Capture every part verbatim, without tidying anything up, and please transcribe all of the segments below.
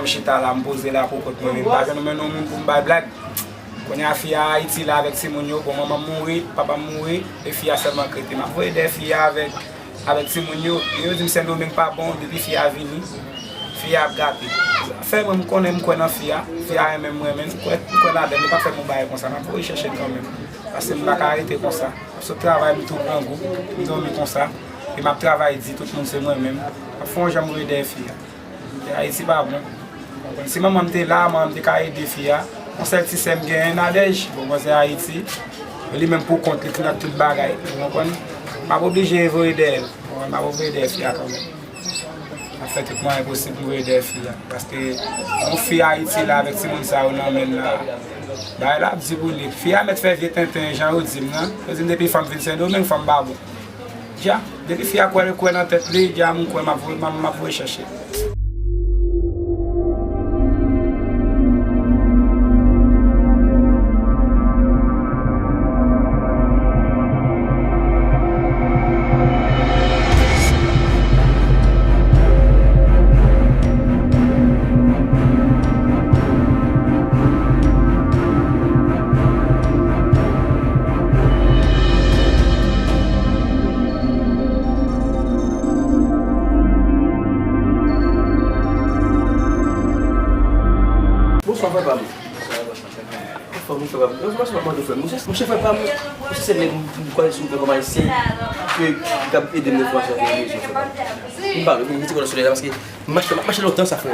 Chita la, m poze la pou kont mwen menm. M pa jwenn menm yon moun pou m bay blag. Kounye a, fi a Ayiti la avèk timoun yo. Bon, manman m mouri, papa m mouri, e fi a sèlman k rete. M ap voye dèyè fi a avèk, avèk timoun yo. Yo di m Sendomeng pa bon, depi fi a vini, fi a ap gate. Fè mwen, m konnen, m kwè nan fi a. Fi a renmen m, m renmen l. M kwè, m kwè ladan l. Li pa fè m yon bagay konsa. M ap voye chèche l kanmenm. Paske m pa ka rete konsa. M ap sot travay, m tou grangou, m dòmi konsa. E m ap travay di tout moun se mwen menm. M ap fè yon jan m voye dèyè fi a. Ayiti pa bon. Ou konprann? Si manman m te la, manman m te ka ede fi a. Yon sèl ti sè m genyen, Nadège, bon, manzè Ayiti. Li menm pou kont li, ki nan tout bagay. Ou konprann? M ap oblije voye dèyè l. Ou konprann? M ap voye dèyè fi a kanmenm. M ap fè tout mwayen posib pou m voye dèyè fi a. Paske yon fi Ayiti la avèk timoun sa yo nan men l la, bagay la ap di pou li. Fi a mèt fè vye tenten, jan yo di m nan. Yo di m depi fanm vin Sendomeng, fanm pa bon. Dja, depi fi a kwè, kwè nan tèt li, dja m kwè m ap voye, m ap, m ap voye chèche. Bonswa, frè pa m. Anfòm, wi, frè pa m. Yon enfòmasyon m ap mande w, frè m. Monchè, monchè, frè pa m, monchè, se nèg m, m kwè sou kòm ayisyen, ke, ki kab ede m nan enfòmasyon pou rezo, frè pa m. M pa, m mete kò nan solèy la, paske m mache, m ap mache lontan sa, frè.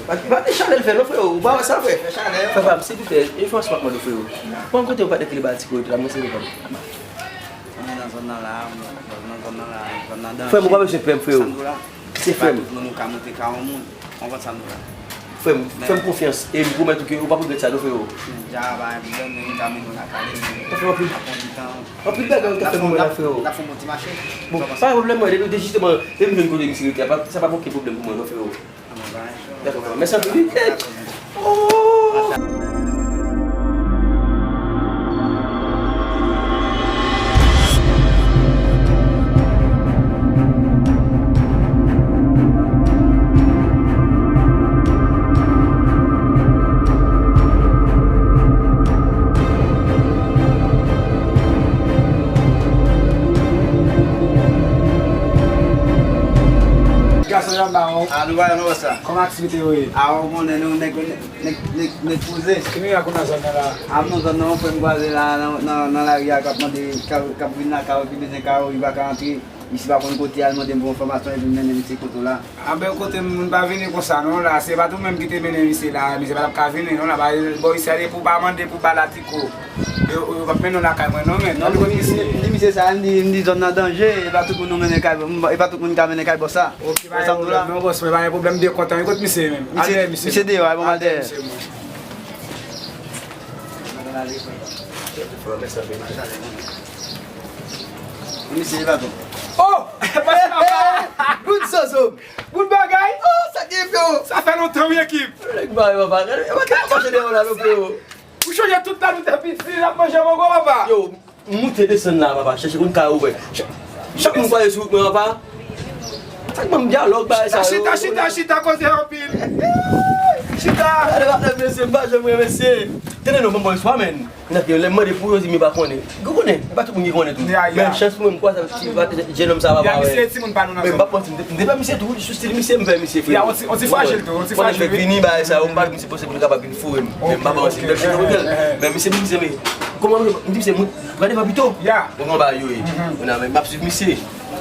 Pa, pa gen chalè l fè, non, frè. Ou pa wè sa, frè? Frè pa m, silvouplè, enfòmasyon m ap mande w, frè. Bon, kote ou pa dekile ba ti kote la, mwen se frè pa m. Mwen nan zòn nan la, mwen nan zòn nan la, zòn nan danje. Frè m, ou pa bezwen pè m, frè. Sa m di w la. Se frè m. Tout moun ou ka monte ka yon moun. Ou konprann sa m di w la? Frè m, fè m konfyans e m pwomèt ou ke ou p ap regrèt sa non, freo. Dja pa gen pwoblèm, men m ka mennen w lakay li, men ap pran ti tan. Anpil bagay ou ta fè pou mwen la, freo. N ap fè yon bon ti mache. Bon, pa gen pwoblèm, mwen, depi, depi jisteman, depi m jwenn kote misye rete a, pa, sa p ap okenn pwoblèm pou mwen non, freo. Dakò, freo. Mèsi anpil, wi. Oh! Gason jan ba ou. A, nou ba yo nan sa. Kòman aktivite yo ye? A, ou konnen nou nèg, nèg, nèg, nèg poze. Ki nou ye ak ou nan zòn nan la? A, m nan zòn nan, yon frè m kwaze la, nan, nan, nan lari a, k ap mande, k ap, k ap vin lakay ou, ki bezwen kay ou, li pa ka antre. Misye pa konn kote al, mande m pou enfòmasyon, epi m mennen misye kote w la. A, ben, kote m, moun pa vini konsa non, la, se pa tou menm ki te mennen misye la, misye pa t ap ka vini non, la, ba, bò isi a, depi w pa mande pou ba Latiko, yo, yo p ap mennen w lakay mwen non, men, non, m di misye, m di misye sa, m di, m di zòn nan danje, e pa tout moun nou mennen kay, e pa tout moun ka mennen kay bòs sa. Ok, pa gen pwoblèm non, bòs, mwen pa gen pwoblèm, m byen kontan wi, kote misye ye menm? Al dèyè misye. Misye deyò, a, bon, al dèyè misye. Misye, e pa tou. Oh! Bout zozo! Bout bagay! Oh, sa gen, freo! Sa fè lontan, wi, ekip! Nèg bare, papa. Gade, gade, gade, gade, freo. Ou chonje tout tan nou te piti, n ap manje mango, papa. Yo, moute desann la, papa. Chèche konn kay ou, wè. Chak, chak moun pale sou wout mwen, papa. Sa k ban m dyalòg, bagay sa yo. Chita, chita, chita, koze anpil. Chita. Gade patnè m, mesye, m pa janm wè, mesye. Tande non, ban m bonswa, menn. Nèg yo, lè m mande pou yo di m yo pa konnen. Yo konnen, e pa tout moun ki konnen tou. Men chans pou mwen, m kwaze ak ti jenòm sa, papa, wè. Misye timoun pa nou nan zòn. Men m p ap manti, m te, m te pè misye tou, sou stil misye, m pè misye, frè. Ya, on ti, on ti frajil tou, on ti frajil, wi. Vini, bagay sa yo, m pa misye panse pou li kapab vin foure m. Men m pa manti, m pè misye tou, men misye, misye, men, kòman, m di misye, moun, gade pa pito. Ya. Bon, kòman bagay yo ye. Kounye a, men m ap swiv misye.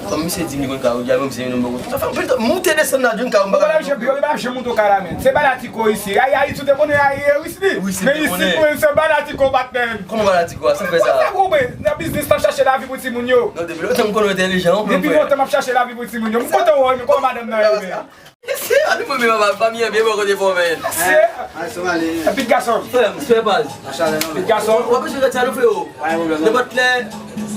Kòm misye di m li konn kay ou, di a, men misye menm poko. Sa fè anpil tan, moute desann nan, di m kay ou, m pa ka. Yo pa janm moute w kay la, men. Se Balatiko isi. Ay, Ayiti, ou te konnen Ayiti, wi, wi, men isi, mwen, se Balatiko, patnè. Kòman Balatiko a? Sa fè sa? Ou konprann, nan biznis, nan chache lavi pou timoun yo. Non, depi lontan m konnen w entèlijan, wi, frè. Depi lontan m ap chache lavi pou timoun yo. M kontan wè w, men kòman madanm nan ye, men? Mesye, ann mwen menm, papa, fanmi an byen bò kote fò, men. Mesye. Epi gason. Frè m, frè baz. Epi gason. W ap bezwen rèd sa, non, freo. Nenpòt lè,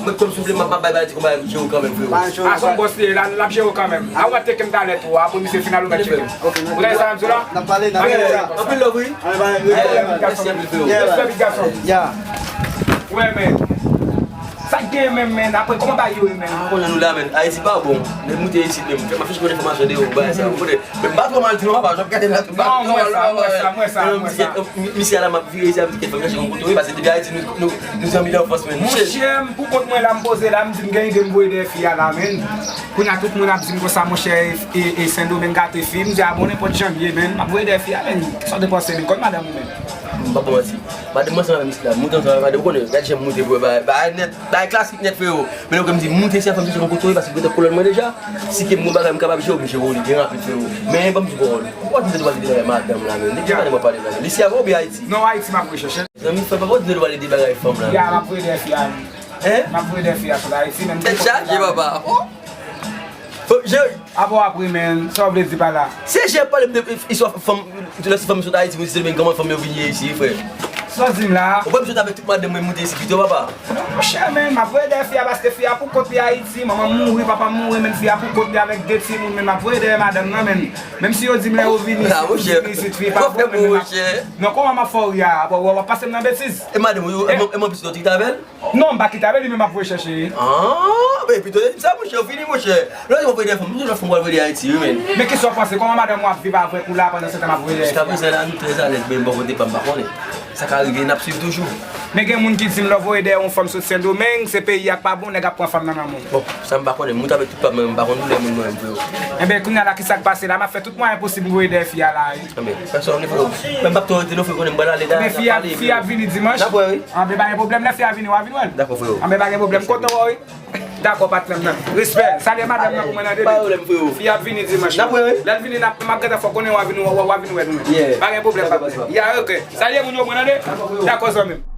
mwen, kòm souple, m ap, m ap bay Balatiko, bay Jero kanmenm, freo. A, se yon bòs li ye, l ap jere w kanmenm. A, w ap tcheke m talè tou, apre misye final ou mèt tcheke m. Ou tande sa m di w la? N ap pale, n ap pale. Anpil love, wi. Mèsi anpil, freo. Respè, epi gason. Ya. Ou renmen. Sa Gen menm, men, apre, kòman bagay yo ye, men? Ah, konnen nou la, men. Ayiti pa bon. Lè moute isit menm, fè m ap chèche konn enfòmasyon de yo, bagay sa, ou konnen. Men m pa twò mal di non, papa, jan m gade la tou, m pa twò mal non, papa. Non, mwen sa, mwen sa, mwen sa, mwen sa. Misye a la, m ap vire isit, m di kèt fè m chèche yon kote, wi, paske depi Ayiti, nou, nou, nou zanmi danfans, men. Monchè, m pou kont mwen la, m poze la, m di m gen ide m voye dèyè fi a la, men. Kounye a, tout moun ap di m konsa, monchè, e, e, e Sendomeng gate fi, m di, a bon, nenpòt jan m ye, men, m ap voye dèyè fi a, men. Sa w te panse, men, kòm madanm ou, men? M pa ba w manti. Madanm mwen ansanm avèk misye la. Moute ansanm avèk madanm, ou konnen, gad jan m moute pou bagay, bagay nèt, bagay klasik nèt, freo. Men lè w wè m di moute, se a fè m chèche yon kote, paske gentan kolòn mwen deja. Si ke m gon bagay m kapab jere, m jere w li byen rapid, freo. Men ban m di pawòl. Ou pa di m te dwe pale de bagay madanm la, men. De ki madanm w ap pale la, men? Li isi a oubyen Ayiti? Non, Ayiti m ap rechèche. Zanmi, fè pa di m te dwe pale de bagay fanm la, men. Ya, m ap voye dèyè fi a, men. Hein? M ap voye dèyè fi a sot Ayiti, men. Tèt chaje, papa. Oh! Fò, jere. Apre w apre, men, sa w vle di pa la? Se jere pale m de istwa fanm, lè se fanm sot Ayiti, mwen di se men kòman fanm yo vin ye isi, frè. Sa w di m la? Ou pa m sot avèk tout madanm mwen moute isi pito, papa. Monchè, men, m ap voye dèyè fi a paske fi a pou kont li Ayiti, manman m mouri, papa m mouri, men fi a pou kont li avèk de timoun, men m ap voye dèyè madanm nan, men. Menm si yo di m lè yo vini isit, fi pa bon, men, men m ap... Non, kòman m ap fè w ri a? Apre w ap pase m nan betiz. E madanm ou, e manman piti w te kite avè l? Non, m pa kite avè li, men m ap voye chèche. Ah, men pito, sa, monchè, ou fini, monchè. Lè w voye dèyè fanm, tout lòt fanm pral voye dèyè Ayiti, wi, men. Men kisa w panse, kòman madanm ou ap viv avèk ou la pandan se tan m ap voye dèyè fi a? Jiska prezan la, nou trè alèz, men bò kote pa m pa konnen. Sa ka rive, n ap swiv toujou. Men gen moun ki di m lè w voye dèyè yon fanm sot Sendomeng, se peyi a k pa bon, nèg ap pran fanm nan nan moun. Bon, sa m pa konnen, m moute avèk tout pa m, men m pa konn doulè moun mwen menm, freo. Enben, kounye a la, kisa k pase la? M ap fè tout mwayen posib m voye dèyè fi a la, wi. Anben, pèsòn, freo. Men m p ap twò rete non, freo, konnen m pral ale la. Enben, fi a, fi a ap vini dimanch. N ap wè, wi. Anben, pa gen pwoblèm, lè fi a vini, w a vin wè l. Dakò, freo. Anben, pa gen pwoblèm, m kontan wè w, wi. Dakò, patnè m nan. Respè. Salye madanm nan pou mwen, tande. Pa pwoblèm, freo. Fi a ap vini dimanch. N ap wè, wi. Lè l vini, n ap, m ap gentan fè w konnen w a vin, w a, w a vin wè l, wi. Yeah. Pa gen pwoblèm, patnè. Ya, ok. Salye moun yo pou mwen, tande. Dakò, zanmi m.